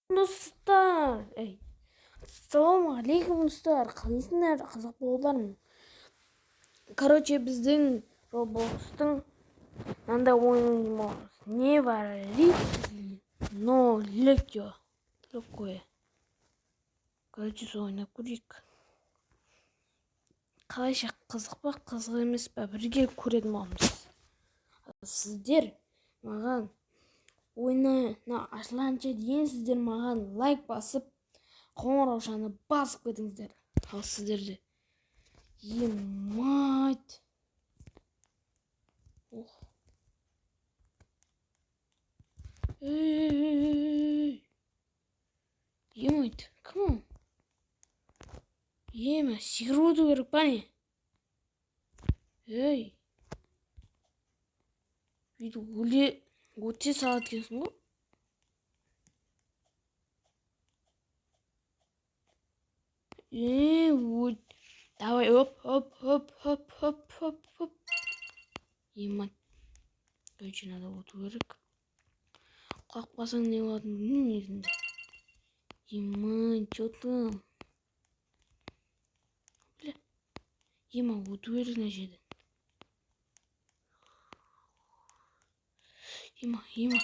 Достар, ey. Ассалаумағалейкум, достар, қалайсыңдар, қазақ бауырларым? Короче, біздің Роблокстың мынандай ойын не варить, но легко легкое. Короче, сол ойнап көрейік. Қалайша, қызық па, қызық емес па, бірге көретін боламыз. Сіздер маған ойны ашылғанша дейін сіздер маған лайк басып, қоңыраушаны басып кетіңіздер. Ал сіздерде емать. Ох. Ей, емать, кім ол? Ема, секіріп өту керек па, не? Ей. Бүйтіп өле өте салады екенсің ғой. Е, өт. Давай, оп, оп, оп, оп, оп, оп, оп. Ема. Короче, надо өту керек. Құлап қалсаң не болатынын білмеймін негізінде. Ема, чё там? Бля. Ема, өту керек мына жерден. Ема, ема.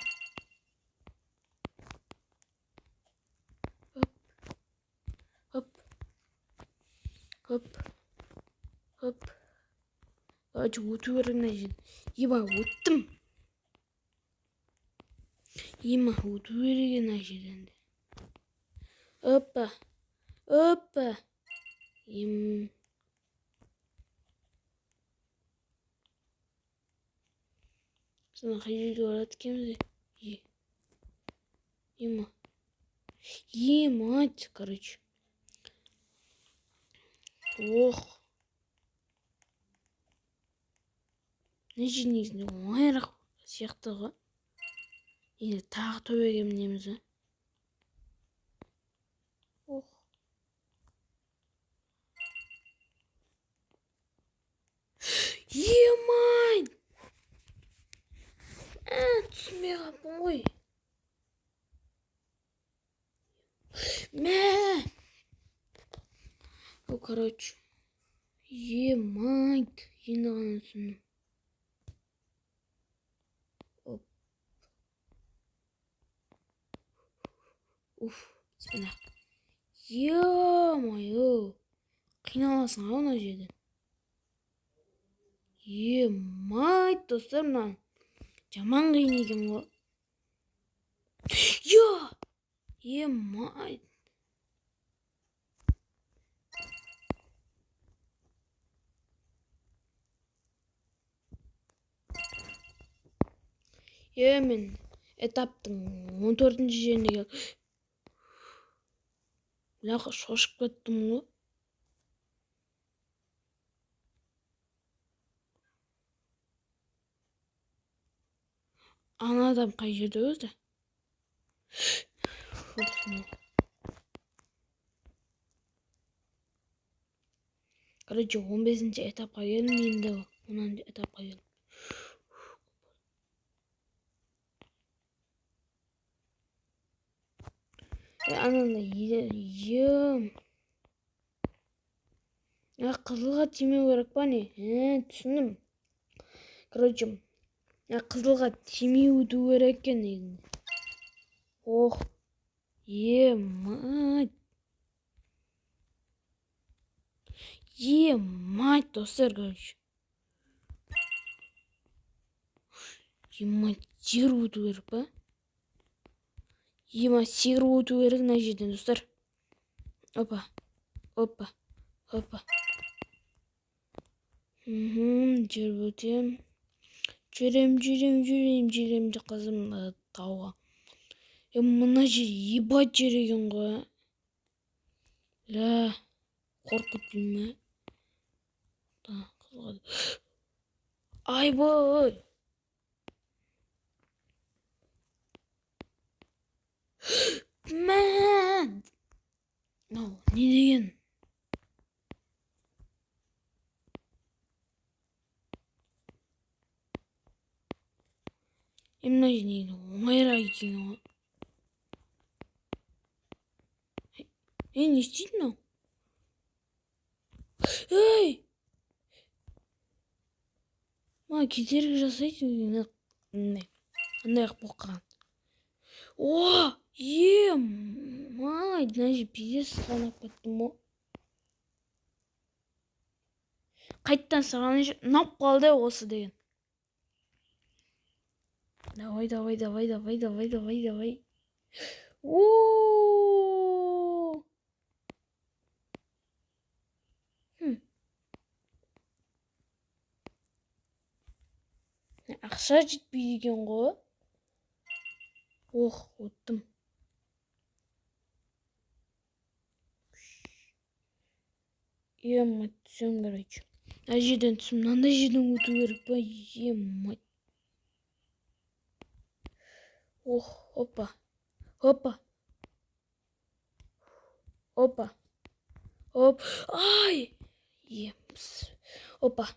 Оп. Оп. Оп. Оп. Короче, өту керек мына жерден. Ема, өттім. Ема, өту керек мына жерден де. Опа. Опа. Ем. Біз қай жерге барады екенбіз? Е. Ема. Емать, короче. Ох. Мына жер негізінде оңайырақ сияқты ғой. Енді тағы төбеге мінеміз, а? Ох. Емай! Түсінбей қалыппын ғой. Мә! О, короче. Емайт. Енді ғана түсіндім. Оп. Уф, бісміллә. Е-мое. Қиналасың ау мына жерден. Емайт, достар, мына жаман қиын екен ғой. Е! Емайт. Е, мен этаптың 14-ші жеріне келіп. Бля, шошып кеттім ғой. Ана адам қай жерде өзі? Короче, 15-ші этапқа келдім, енді 10-шы этапқа келдім. Ананы ем. Қызылға тимеу керек па, не? Түсіндім. Короче, қызылға тимей өту керек екен негізінде. Ох, емать. Емать, достар, короче. Емать, секіріп өту керек па? Ема, секіріп өту керек мына жерден, достар. Опа, опа, опа. Жүріп өтем. Жүрем, жүрем, жүрем, жүрем де қызым тауға. Мына жер ебать жер екен ғой. Ля, қорқып кетпеймін ме? Айбай! Мә! Мынау не деген? Мына жер негізі оңайырақ екен ғой. Ей, не істейді мынау? Ей! Маған кедергі жасайды, мындай. Андай қылып болып қалған. О! Е, май, мына жер пиздец сырғанап кеттім ғой. Қайттан сырғанай ұнап қалды осы деген. Давай, давай, давай, давай, давай, давай, давай. О! Ақша жетпейді екен ғой. Ох, өттім. Ема, түсем, короче. Мына жерден түсім, мынандай жерден өту керек па? Ема. Ох, опа. Опа. Опа. Оп. Ай! Емс. Опа.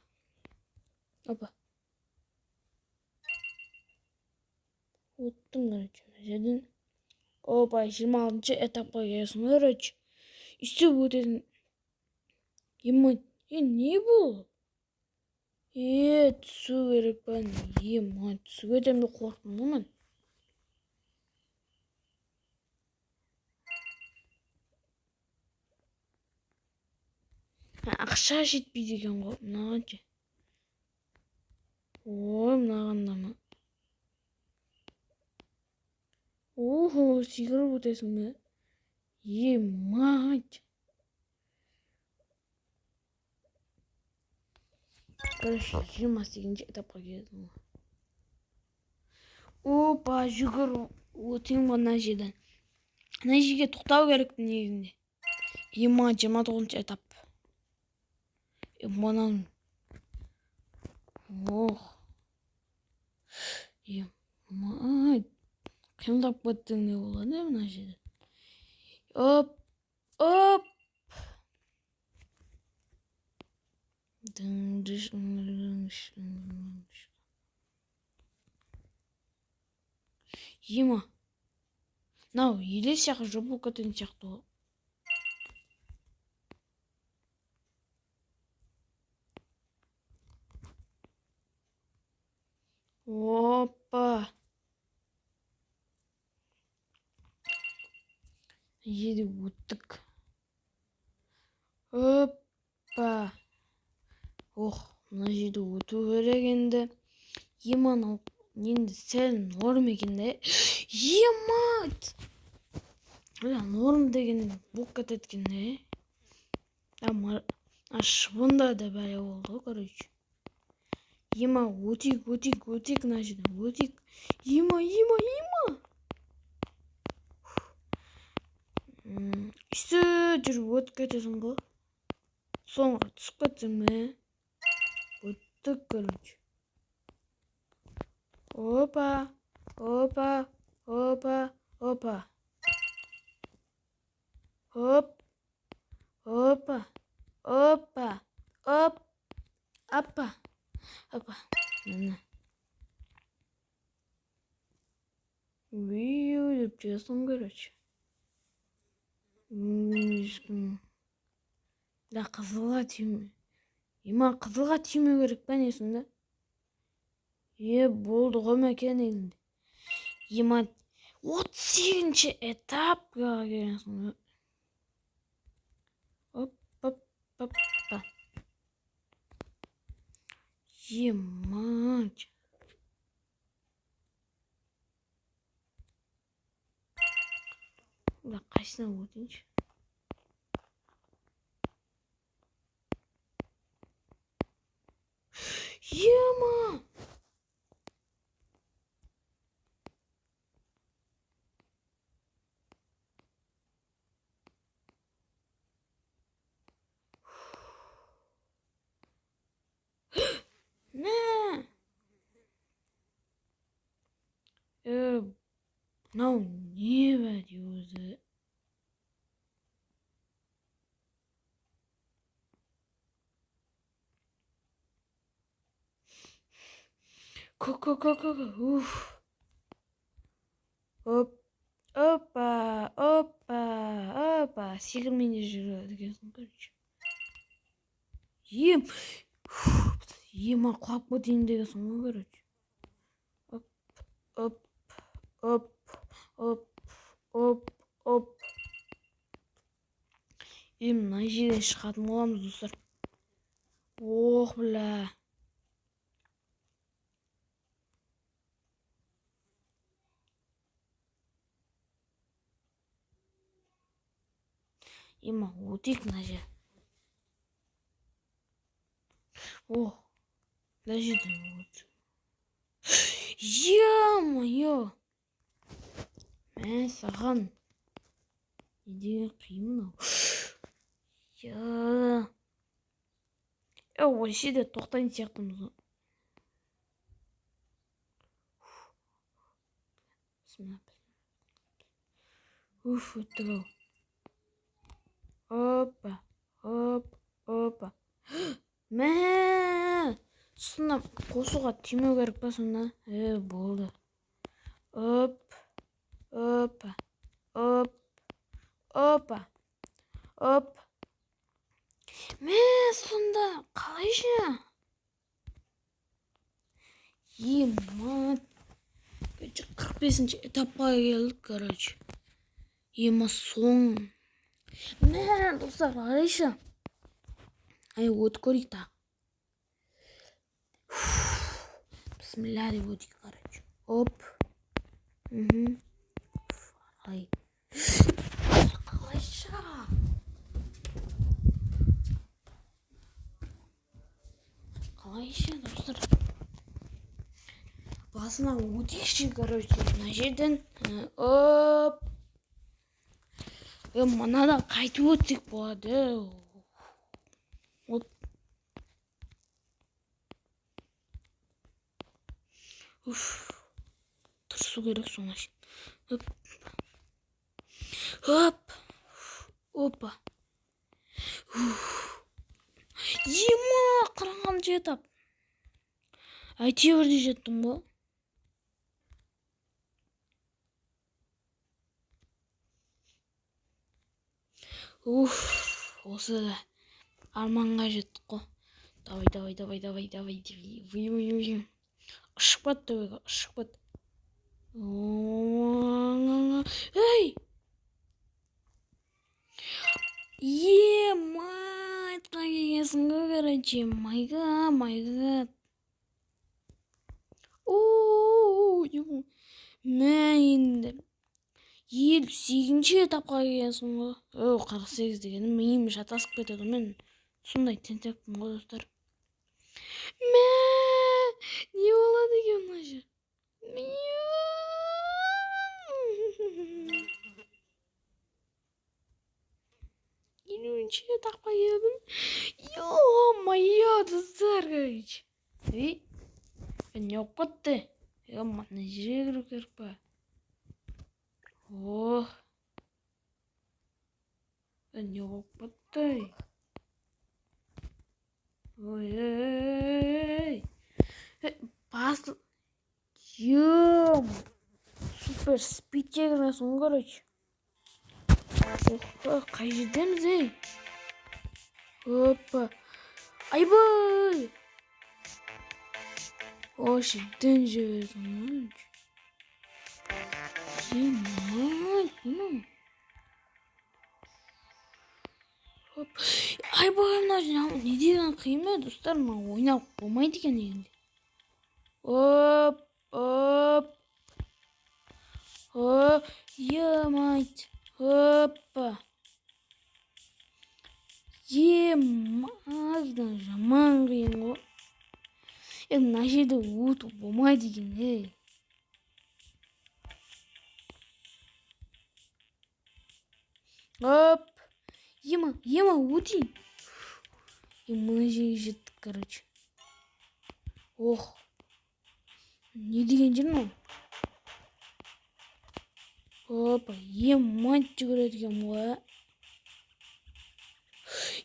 Опа. Өттім, короче, мына жерден. Опа, 26-шы этапқа келесің, короче. Үстіп өтетін. Ема, не бұл? Е, түсу керек па? Ема, түсуге де мен қорықтым ғой мен. Ақша жетпейді екен ғой, мынаған ше. Ой, мынаған да ма? Охо, секіріп өтесің бе? Е, мать. Короче, 28-ші этапқа келдім ғой. Опа, жүгіріп өтемін ғой мына жерден. Мына жерге тоқтау керек негізінде. Ема, 29-шы этап. Мынаны. Ох. Ема, қимылдап кеттің не болады мына жерде? Оп, оп. Ема. Мынау елес сияқты жоқ болып кететін сияқты ғой. Опа. Жерде өттік. Опа. Ох, мына жерде өту керек енді. Ема, мынау енді сәл норм екен да. Ема! Бля, норм деген болып кетеді екен да. А шыбында да бәле болды ғой, короче. Ема, өтейік, өтейік, өтейік мына жерден, өтейік. Ема, ема, ема. Үсті жүріп өтіп кетесің ғой. Соңға түсіп кетсең бе? Өттік, короче. Опа, опа, опа, опа. Оп, опа, опа, оп, апа. Опа, міне. Виу деп жүресің, короче. Да, қызылға тиме. Ема, қызылға тимеу керек па не сонда? Е, болды ғой мәке негізінде. Ема, 38-ші этапқа келесің. Оп, оп, оп, оп. Ема. Да, қайсысына өтейінші? Ема! Мә! Мынау не бәде өзі? Ко-ко-ко-ко-ко, уф. Оп, опа, опа, опа. Секірмей де жүреді екенсің, короче. Ем, ема құлап кетейін дегенсің ғой, короче. Оп, оп, оп, оп, оп, оп. Е, мына жерден шығатын боламыз, достар. Ох, бля. Ема, өтейік мына жер. Ох, мына жерден өт. Е-мое! Мә саған. Не деген қиын мынау. Я. Осы жерде тоқтайтын сияқтымыз ғой. Уф, өттік ау. Опа, оп, опа. Мә! Сонда қосуға тимеу керек па сонда? Болды. Оп, опа, оп, опа, оп. Мә, сонда қалайша? Ема, 45-ші этапқа келдік, короче. Ема, соң. Мә, достар, қалайша? Ай, өтіп көрейік тағы. Бісміллә деп өтейік, короче. Оп. Ай. Қалайша? Қалайша, достар? Басына өтейікші, короче. Мына жерден. Оп. Мынадан қайтып өтсек болады. Оп. Уф. Тырысу керек соңына шейін. Оп. Оп. Опа. Ема, 40-шы этап. Әйтеуір де жеттім ғой. Уф, осы да арманға жеттік қой. Давай, давай, давай, давай, давай, давай. Ұшып бат, төбеге, ұшып бат. Ей! Ема, айтқан келгенсің ғой, короче. Майга, майга. Мә, енді 58-ші этапқа келгенсің ғой. 48 дегенім миым шатасып кетеді. Мен сондай тентекпін ғой, достар. Мә, не болады екен мына жер? 50-ші этапқа келдім. Ё-моё, достар, короче. Ей, не болып кетті? Мына жерге кіру керек па? Ох. Не болып кетті? Ой, ей. Бас. Ё. Супер спидке кіресің, короче. Опа, қай жердеміз, ей? Опа. Айбай! Осы дін жібердің, Айбай, мына не деген қиын ме, достар, мына ойнап болмайды екен дегенде. Оп, оп. Оп, е-мать. Опа. Е-мать, жаман қиын ғой. Мына жерде өту болмайды екен, ей. Оп. Ема, ема, өтейін. Мына жерге жеттік, короче. Ох. Не деген жер мынау? Опа, ема, жүгіреді екен ғой.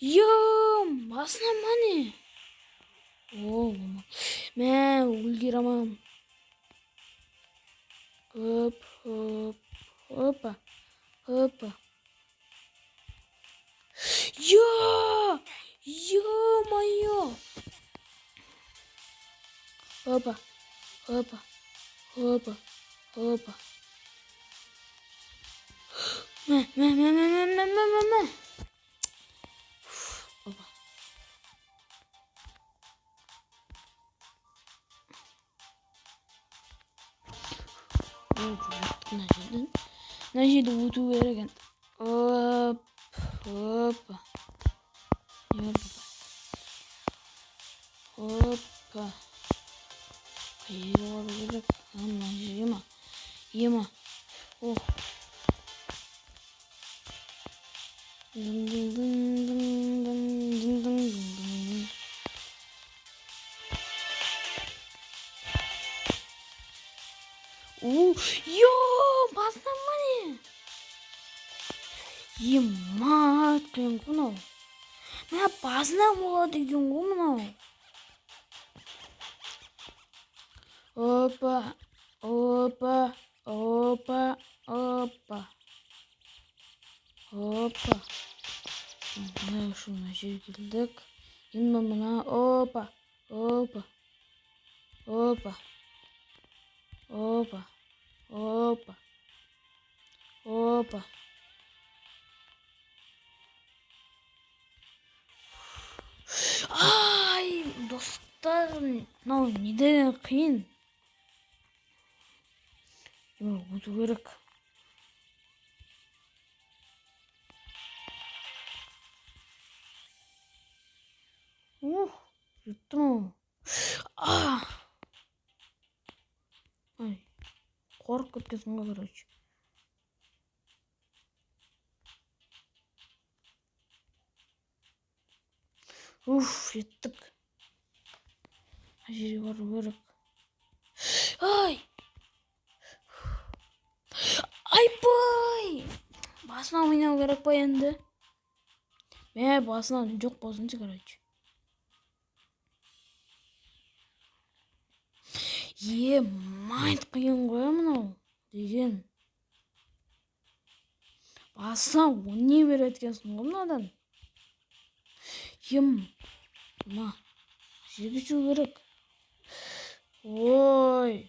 Ем, басына ма не? О, мә, үлгере алмадым. Оп, оп, опа, опа. Я! Ё-моё! Опа, опа, опа, опа. Мә, мә, мә, мә, мә, мә, мә, мә, мә. Опа. Мына жерден. Мына жерді өту керек енді. Оп, опа. Не бар бұнда? Опа. Қай жерге бару керек? Мына жерге ма? Ема. Ох. Дың дың дың дың дың дың дың дың дың. У, ё, басынан ба не? Ема, қиын ғой мынау. Мә, басынан болады екен ғой мынау. Опа, опа, опа, опа. Опа. Мына үшін мына жерге келдік. Енді мына, опа, опа, опа, опа, опа, опа. Ай, достар, мынау неден қиын. Өту керек. Ух, жеттім. А! Ай, қорқып кеткенсің ғой, короче. Уф, жеттік. Қай жерге бару керек? Ай! Айбай! Басынан ойнау керек па енді? Мә, басынан жоқ болсыншы, короче. Е, майт қиын ғой мынау деген. Басынан ойнай береді екенсің ғой мынадан. Ем, ма, жерге түсу керек. Ой.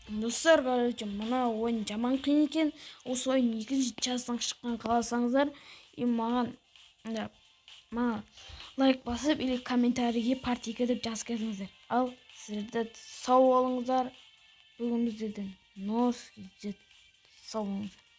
Достар, короче, мына ойын жаман қиын екен. Осы ойын екінші частың шыққан қаласаңыздар, и маған, да, маған лайк басып или комментарийге партия деп жазып кетіңіздер. Ал сіздерді сау болыңыздар. Бүгін біздерден нос кездеседі. Сау болыңыздар.